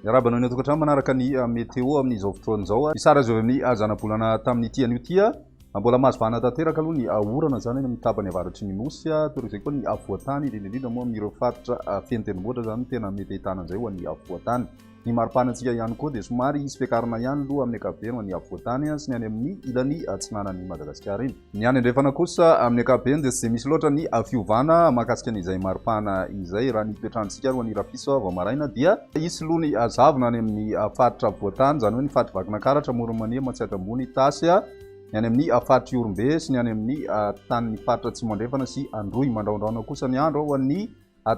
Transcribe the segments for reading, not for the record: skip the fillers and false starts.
Miarahaba anao any an-tokantrano manaraka ny météo amin'izao fotoana izao. Ny sary azo avy amin'ny zanabolana tamin'ity anio ity. Mbola mahazo vahana tanteraka aloha ny orana izany any amin'ny tapany avaratry ny Nosy. Toy izay koa ny afovoan-tany, indrindra indrindra moa amin'ireo faritra feno tendrombohitra izany no tena mety ahitana an'izay ho an'ny afovoan-tany. Ny maripana antsika ihany koa dia somary hisy fiakarana ihany aloha amin'ny ankapobeny ho an'ny afovoan-tany sy ny any amin'ny ilany atsinanan'i Madagasikara iny. Ny any andrefana kosa amin'ny ankapobeny dia tsy dia misy loatra ny fiovana mahakasika an'izay maripana izay. Raha ny toetr'androntsika ary ho an'ny rahampitso vao maraina dia hisy aloha ny zavona any amin'ny faritra afovoan-tany, izany hoe ny faritr'i Vakinankaratra, Amoron'i Mania, Matsiatra Ambony, Itasy, ny any amin'ny faritr'i Ihorombe sy ny any amin'ny tanin'ny faritra Atsimo Andrefana sy Androy. Mandrahondrahona kosa ny andro ho an'ny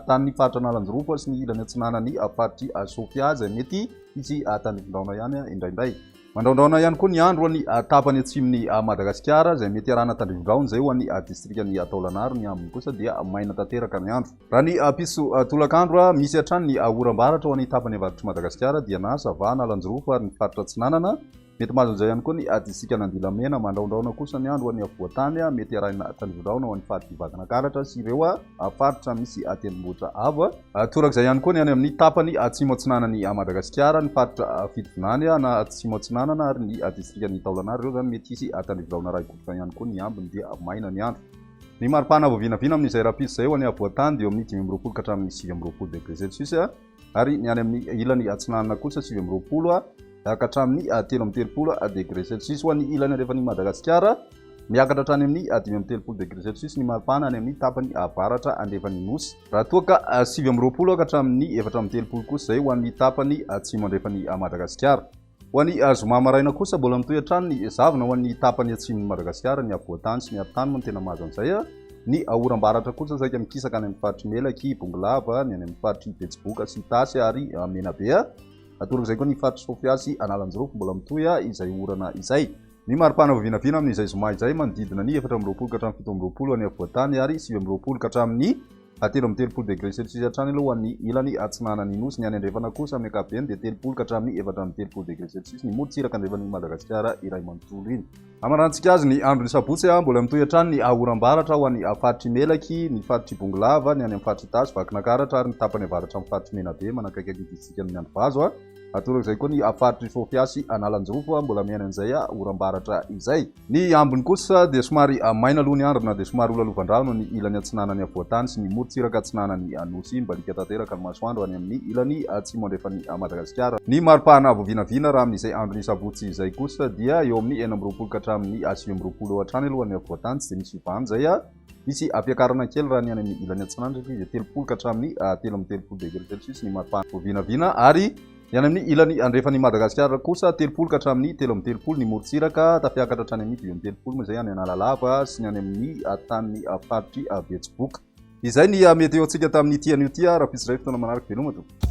tanin'ny faritra Analanjirofo sy ny ilany atsinanan'ny faritr'i Sofia izay mety hisy tandrifindraona ihany indraindray. Mandrahondrahona ihany koa ny andro ho an'ny tapany atsimon'i Madagasikara izay mety arahana tandrifindraona izay ho an'ny distrikan'i Taolagnaro. Ny ambiny kosa dia maina tanteraka ny andro. Raha ny piso tolakandro, misy hatrany ny oram-baratra ho an'ny tapany avaratr'i Madagasikara, Diana, Sava, Analanjirofo ary ny faritra atsinanana. Mety mahazo an'izay ihany koa ny distrikan'Andilamena. Mandrahondrahona kosa ny andro ho an'ny afovoan-tany, mety arahina tandrifindrahona ho an'ny faritr'i Vakinankaratra sy ireo faritra misy tendrombohitra avo. Torak'izay ihany koa ny any amin'ny tapany atsimo atsinanan'i Madagasikara, ny faritra Fitovinany na Atsimo Atsinanana ary ny distrikan'i Taolagnaro. Ireo izany mety hisy tandrifindrahona raikotroka ihany koa, ny ambiny dia maina ny andro. Ny maripana vao vinavina amin'izay rahampitso izay ho an'ny afovoan-tany dia eo amin'ny 25 ka hatramin'ny 29 degré celsius ary ny any amin'ny ilany atsinanana kosa 29 ka hatramin'ny 33 degré celsius. Ho an'ny ilany andrefan'i Madagasikara, miakatra hatrany amin'ny 35 degré celsius ny maripana any amin'ny tapany avaratra andrefan'ny Nosy, raha toa ka 29 ka hatramin'ny 34 kosa izay ho an'ny tapany atsimo andrefan'i Madagasikara. Ho an'ny zoma maraina kosa, mbola mitohy hatrany ny zavona ho an'ny tapany atsimon'i Madagasikara, ny afovoan-tany sy ny atitany moa no tena mahazo an'izay. Ny oram-baratra kosa saika mikisaka any amin'ny faritr'i Melaky, Bongolava, ny any amin'ny faritr'i Betsiboka sy Itasy ary Menabe. Atorak'izay koa ny faritr'i Sofia sy Analanjirofo, mbola mitohy izay orana izay. Ny maripana vao vinavina amin'izay zoma izay manodidina ny 24 ka hatramin'ny 27 any afovoan-tany ary 29 ka hatramin'ny 33 degré celsius hatrany aloha ho an'ny ilany atsinanan'ny Nosy. Ny any andrefana kosa amin'ny ankapobeny dia 30 ka hatramin'ny 34 degré celsius ny morontsiraka andrefan'i Madagasikara iray manontolo iny. Hamarantsika azy ny andron'ny sabotsy, mbola mitohy hatrany ny oram-baratra ho an'ny faritr'i Melaky, ny faritr'i Bongolava, ny any amin'ny faritr'Itasy, Vakinankaratra ary ny tapany avaratra amin'ny faritr'i Menabe manakaiky ny distrikan'i Miandrivazo. Atorak'izay koa ny faritr'i Sofia sy Analanjirofo mbola miaina an'izay oram-baratra izay. Ny ambiny kosa dia somary maina aloha ny andro na dia somary holalovan-drano ny ilany atsinanan'ny afovoan-tany sy ny morontsiraka atsinanan'ny Nosy. Mibaliaka tanteraka ny masoandro any amin'ny ilany atsimo andrefan'i Madagasikara. Ny maripana vao vinavina raha amin'izay andron'ny sabotsy izay kosa dia eo amin'ny 26 ka hatramin'ny 29 eo hatrany aloha ny afovoan-tany, tsy dia misy fiovana izay. Misy fampiakarana kely raha ny any amin'ny ilany atsinanana satria dia 30 ka hatramin'ny 33 degré celsius ny maripana vao vinavina ary ny any amin'ny ilany andrefan'i Madagasikara kosa 30 ka hatramin'ny 33 ny morontsiraka, tafiakatra hatrany amin'ny 35 moa izay any Analalava sy ny any amin'ny tanin'ny faritr'i Betsiboka. Izay ny météo-ntsika tamin'ity anio ity, rahampitso indray fotoana manaraka, veloma tompoko.